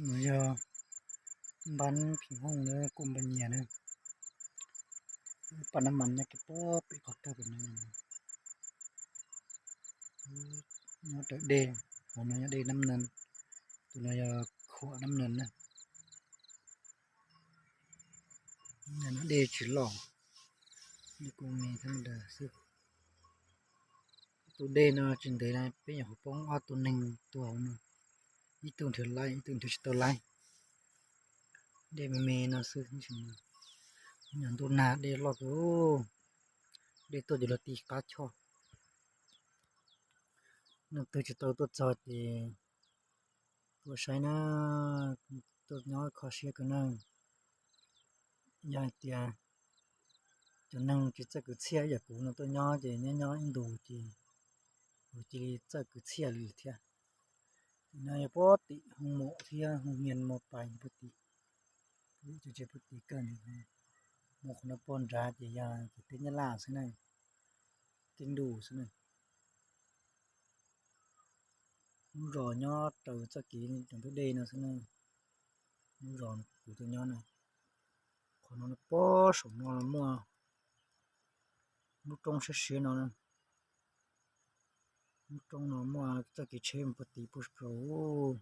No yog npab phim hooj na, kuj npab nyias na. Paj nab mas nyob kiag pem qhov kawg pem no. Nyob raws dej, hauv no yog dej Nab Nees, tus no yog khuam Nab Nees na. No dej tsis loj, dej kuj me thab mas daws xwb. Tus dej no tsis ntev na peb nyuam qhuav poob ob tug neeg tuag hauv no, ib tug nrhiav laib ib tug nrhiav tsis tau laib. Dej me me no xwb, nyuam ntuj nag dej loj kawg, dej tuaj ces luag ti qab choj. Leej twg tsis tau tuaj txog ces tuaj saib na, tuaj nyob kho siab kawg na. Yog hais tias cov neeg tsis txawj kwv txhiaj ib yam kuv no tuaj nyob ces nyob nyob ib ntus ces kuv cia li txawj kwv txhiaj li thiab. Tim no yog puag tim Hooj Mom thiab Hooj Hias Mos Pais puag tim, cov tsev puag tim kawg. Mus qhov no puag nrad ces yog tim teb Nyab Laj xwb na, teb Ntuj xwb na. Lub zos nyob raws txoj kev tus ntug dej no xwb na. Lub zos kuv tuaj nyob na, qhov no puag saum no muaj lub roob siab siab no. Lub roob no muaj txoj kev tsheb mus puag tid puag saum.